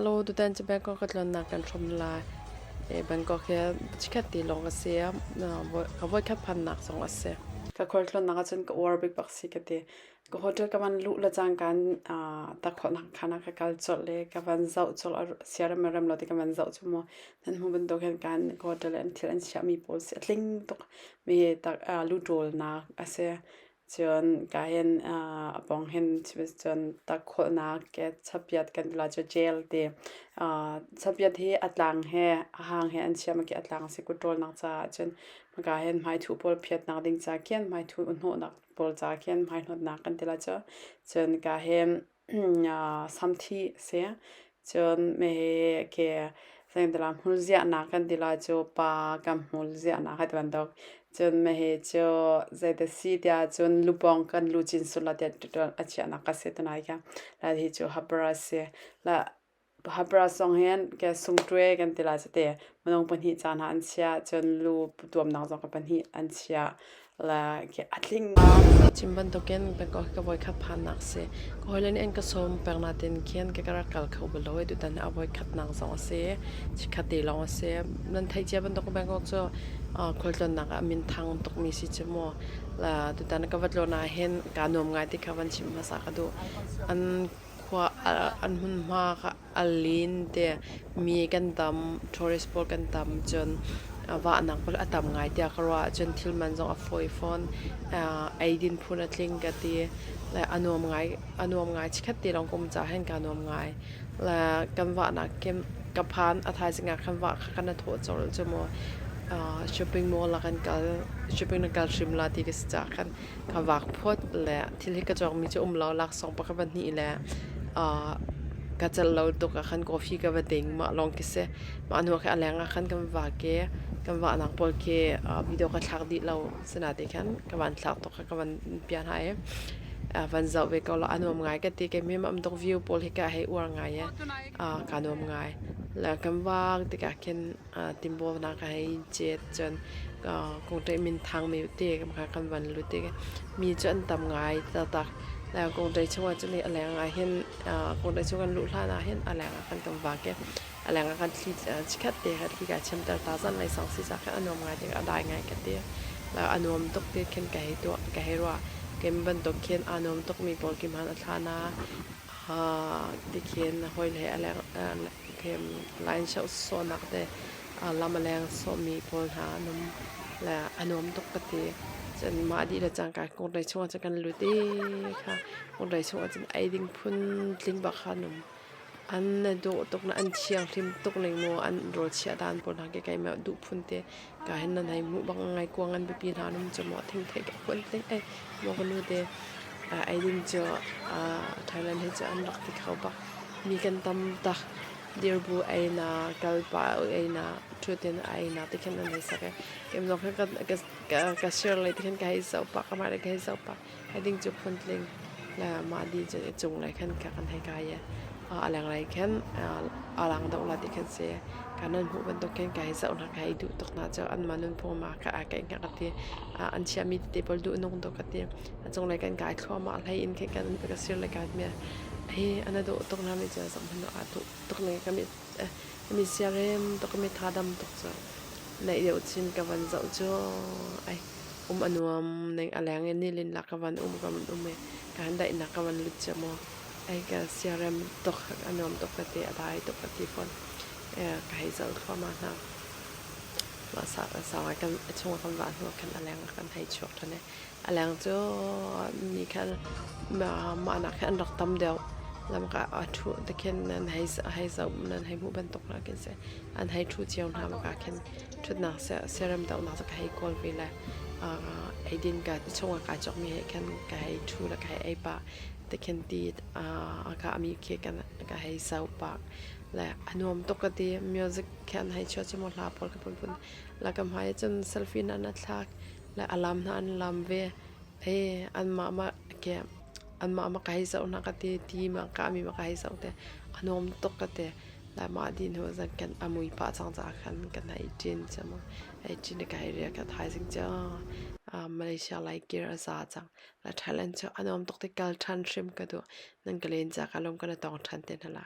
Hello, tutan cu Bangkok ka tlawnnak kan hrawm lai. Bangkok hi chikkhat te lawng a si. Ka voikhat phannak zong a si. Ka khualtlawnnak ahcun ka uar bik bak si ka ti. Ka hotel ka van luh le cangka in takkhawhnak khaan ah ka kal colh i ka van zoh colh. Siarem le rem lo ti ka van zoh cu mu. Nan hmuh bantuk hin kan hotel i an thil an chiahmi pawl si a tling tuk mi lutawlnak a si. Cun ka hin a pawng hin cun takkhawlhnak ke chapiat kan ti lai cu gel ti. Chapiat hi a tlang he a hang he an chiah ma khi a tlang a si kutṭawlnak caah cun hmaka hin hmaithuh pawl phiatnak ding ca khin hmaithuh hnawhnak pawl ca khin hmaihnawtnak kan ti lai cu. Cun ka hin samthih a si. Cun meheh khi zeitilah hmul ziahnak kan ti lai cu pa kan hmul ziahnak hei ti bantuk. Cun meheh cu zeidah si tiah cun lupawng kan luchin sul ah tiah a chiahnak ka si tunai kha. La hi cu habra a si. La habra zong hin ke sungṭue kan ti lai cu ti. Minung pahnih ca hna an chiah. Cun lu tuamnak zong ka pahnih an chiah. Le a tling. Chim bantukin Bangkok hi ka voikhat phannak si. Ka hawile nih an ka sawm peng nain khin ka rak kal kho bal lo i tutan hi a voikhatnak zong a si. Chikkhat te lawng a si. Nan theih cia bantuk Bangkok cu khualtlawnnak ah minthang tukmi si cu mu. La tutan ka va tlawn ah hin kaa nuam ngai ti kha van chim hmasa ka duh. An khua an hmunhma kha a lin te mi kan tam tourist pawl kan tam cun vahnak pawl a tam ngai tiah ka ruah ahcun thil man zong a fawi fawn. Eidin phun a tling ka ti. Le a nuam ngai a nuam ngai chikkhat te lawng ka um caah hin kaa nuam ngai. Le kan vahnak kim ka phan a thaizing ah khan vah kha kan i thawh colh cu mu. Shopping mall ah kan kal shopping na kal hrim la ti ka si caah khan ka vak phawt le thil hi ka cawkmi cu um lo laksawng pakhat pahnih le ka celh lo tuk ah khan coffee ka va ding mah lawng khi si. Mah hnu ah khan a leng ah khan kan vak i kan vahnak pawl khi video ka thlak dih lo sinain khan ka van thlak tuk kha ka van piah hna i van zoh ve ko law a nuam ngai ka ti. Keimah hi mah view pawl hi ka hei uar ngai i kaa nuam ngai. Le kan vak tikah khin tinbaw ka hei cet cun kawngṭaih minthang mi te kan van lut i mi cu an tam ngai taktak. Kawngṭaih chungah cun a leng ah hin kawngṭaih chung kan luh hlan ah hin a leng ah khan kan vak i a leng ah kan thli chikkhat te kha thli kai chimter ta zanlei sang si ca khan a nuam ngai tikah a dai ngai ka ti. A nuam tuk ti khin ka hei tuah ka hei ruah. Keimah bantuk khin aa nuam tukmi pawl khi hmaan a thla na tikhin hawile he a leng Line sawhnak te lam a leng sawhmi pawl hna an um le a nuam tuk ka ti. Cun mah dih le cangka kawngṭei chungah cun kan lut i kha kawngṭei chungah cun ei ding phun tling bak kha an um. An dawh tuk na an thianghlim tuk ning mu an rawl chiah dan pawl hna khi keimah duh phun te ka hin nan hei hmuh bak ngai kuang an biapi hna an um cu maw thingthei ka phun tling ei maw ka nu te ei ding cu Thailand hi cu an rak ti kho bak. Mi kan tam tak. Dirbu einak, kalpah einak, ṭhutin einak ti khin an hei sak i keimah zong khan ka sir lei ti khin ka hei zoh pah, ka hmailei ka hei zoh pah. Hei ding cu phuntling le mah dih cun i cunglei khan ka kan hei kai i a lenglei khin a lang deuh la ti khin si. Ka nan hmuh bantuk khin ka hei zoh hna, ka hei duh tuk hna cu anmah nunphung ma ka aa keih hnga ka ti. An chiahmi tete pawl duh nung tuk ka ti. A cunglei kan kai thluahmah hlei in khin kan ka sir lei kai mi hi an dawh tuk na mi cu zoh hmanh aa duh tuk ning ka mit ka mit siarem tuk ka mit tha dam tuk cu naih deuh chin ka van zoh cu ai um a nuam ning a leng in nilin lak ka van um ka van um i ka han daihnak ka van lut cia maw ai ka siarem tuk a nuam tuk ka ti a dai tuk ka ti fawn ka hei zoh thluahmah hna mah sa sau ngai kan a chung kan vah hnu khan a leng kan hei chuak ṭhan i A leng cu mi kha mah nak khin an rak tam deuh. Lamka a ṭhu te khin nan hei hei zoh nan hei hmuh bantuk hna khin si. An hei ṭhu cio hna maka khin ṭhutnak siarem dohnak cu ka hei kawl ve le eidin ka chungah kaa cawkmi he khan ka hei ṭhu le ka hei ei pah. Te khin ti a kahmi khi ka hei zoh pah. Le a nuam tuk ka ti. Music khi an hei chuah cu maw hla pawl kha phunphun. La ka hmai cun selfie na na thlak. Le a lam hna an lam ve. Ee anmah mah ke anmah mah ka hei zoh hna ka ti ti ma kahmi ma ka hei zoh te a nuam tuk ka ti. Le mah dih hnu zan kan a mui pah cang caah khan kan hei ṭin cu mu. Hei ṭin i ka hei riak ka thaizing cu Malaysia lai kir a za cang. Le Thailand cu a nuam tuk ti kal ṭhan hrim ka duh. Nan ka len ca ka lung kan i tong ṭhan te hna la.